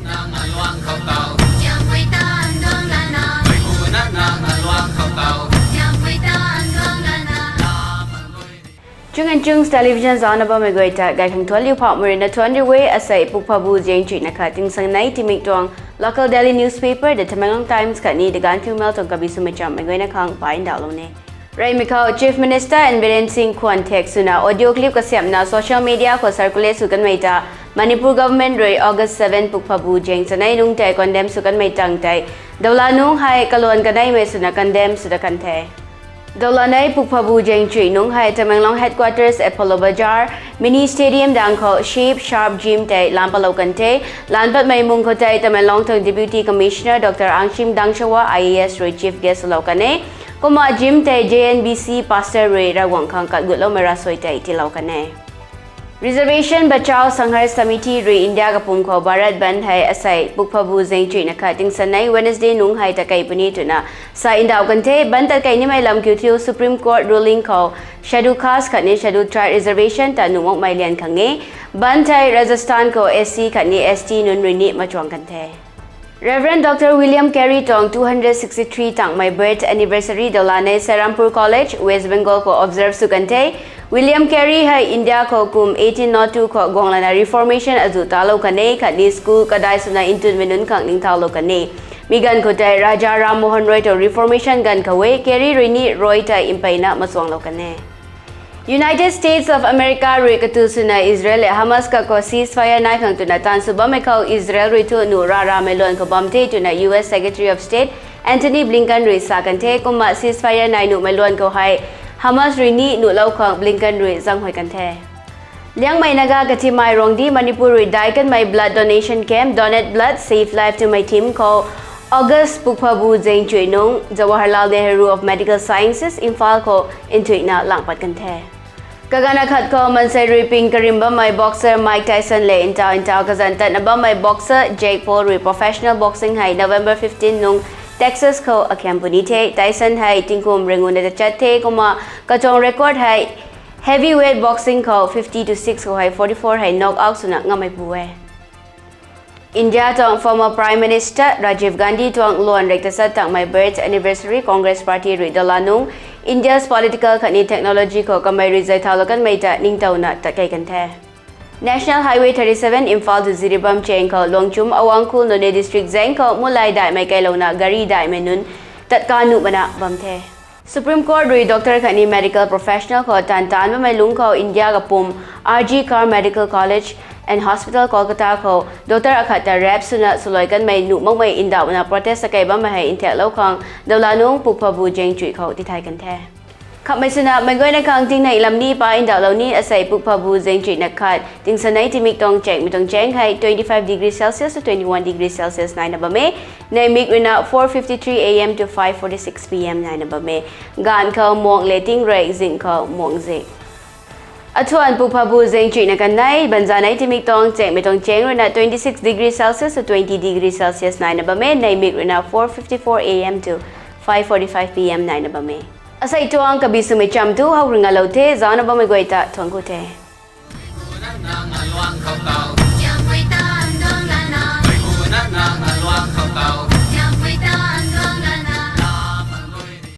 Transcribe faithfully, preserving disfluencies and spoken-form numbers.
Nang aluang khou tau, Chungan Chungs Television zaucna bammei guay ta gay khang thuanc liu phauhmei ruina thuanc riu e. Asei pukphabu zaeng chuihna khat tingsangnei timik tuang local daily newspaper The Tamenglong Times khatni The Gaanphiu Mail tuang kabi swmei chammei guayna khang pa ndauhlou ne. Reymei khou Chief Minister N Biren Singh khwan thek swna audio clip kasiamhna social media khou circulate sw kanmei ta Manipur government rui August seven pukphabu zaeng chanei nungc tei condemn sw kanmei tang tei dawla nungc hei kaluan kaneimei swna condemn sw dat kan the. Dawla nei pukphabu zaeng chuih nungc hei Tamenglong headquarters Apollo Bazar, mini stadium dang khou Shape Sharp Gym tei lam patlou kan the. Lan patmei mung khou tei Tamenglong tuang Deputy Commissioner Dr Angshim Dangshawa I A S rui chief guest swlou kan e. Kumna gym tei J N B C pastor rui Ravguangc khang katgutloumei ravsuai tei tiilou kan e. Reservation Bachao Sangharsh Samiti rui India kapwm khou Bharat Bandh hei asei pukphabu zaeng chuihna khat tingsangnei Wednesday nungc hei tatkei puni twna sa ndauh kan the. Bandh tatkei nimei lam kiu thiu Supreme Court ruling khou Scheduled Caste khatni Scheduled Tribe reservation ta nuh makmei lian khang e. Bandh hei Rajasthan khou S C khatni S T nunc rui ni machuang kan the. Reverend Dr William Carey tuang two hundred sixty-three tangmei birth anniversary dawla nei Serampore College, West Bengal khou observe sw kan the. William Carey hei India khou kum eighteen nought two khou guanglana Reformation azuh talou kan e khatni school kadai swna ntwnmei nunc khang ningthaulou kan e. Mi ganv khou tei Raja Ram Mohan Roy tuang Reformation ganv khou e. Carey rui ni Roy tei mpeyna machuanglou kan e. United States of America rui katu swna Israel le Hamas kakhou ceasefire nai khang twna taanv sw bammei khou Israel rui thu nuh raramei luan khou bam the twna U S Secretary of State Antony Blinken rui sa kan the. Kumna ceasefire nai nuhmei luan khou hei Hamas rui ni nuhlou khang Blinken rui zaenghuay kan the. Liangmei Naga kathimei Rongdi Manipur rui daic kanmei blood donation camp Donate Blood, Save Life twmei theme khou August pukphabu zaeng chuih nungc Jawaharlal Nehru of Medical Sciences, Imphal khou nthuihna lang pat kan the. Kaganv akhat khou mansei rui ping karim bammei boxer Mike Tyson le ntaw ntaw kazanc tatna bammei boxer Jake Paul rui professional boxing hei November fifteen nungc Texas khou akhiam puni the. Tyson hei tingkum renguna tachat the kumna katuang record hei heavyweight boxing khou fifty to six khou hei forty-four hei knock out swna ngammeipu e. India tuang former Prime Minister Rajiv Gandhi tuang luan rek tachat tangmei birth anniversary Congress Party rui dawla nungc India's political khatni technology khou kamei rui zay thaulou kanmei ta ningtowna tatkei kan the. National Highway thirty-seven Imphal to Jiribam chaeng khou Luangchum Awangkhul Noney District zaeng khou mulai daihmei kailouna gari daihmei nunc tatkang nuh mana bam the. Supreme Court rui doctor khatni medical professional khou taanv taanc bammei lungc khou India kapwm R G Kar Medical College and Hospital Kolkata khou doctor akhat ta rape swna swluai kanmei nuh makmei ndauhna protest akei bammei hei nthaklou khang dawla nungc pukphabu zaeng chuih khou tithay kan the. Khamhmei swna meic guayna khang tingnei lam ni pa ndauhlou ni. Asei pukphabu zaeng chuihna khat tingsanei timik tuang chaengmei tuang chaeng hei twenty-five degree Celsius to twenty-one degree Celsius naina bam e. Neimik ruina four fifty-three A M to five forty-six P M naina bam e. Gaanv khou muang le tingrey, zing khou muang zing. Athuan pukphabu zaeng chuihna kanei banzanei timik tuang chaengmei tuang chaeng ruina twenty-six degree Celsius to twenty degree Celsius naina bam e. Neimik ruina four fifty-four A M to five forty-five P M naina bam e. Asei tuang kabi swmei cham thu howrui ngalou the. Zaucna bammei guay ta thuanc ku the.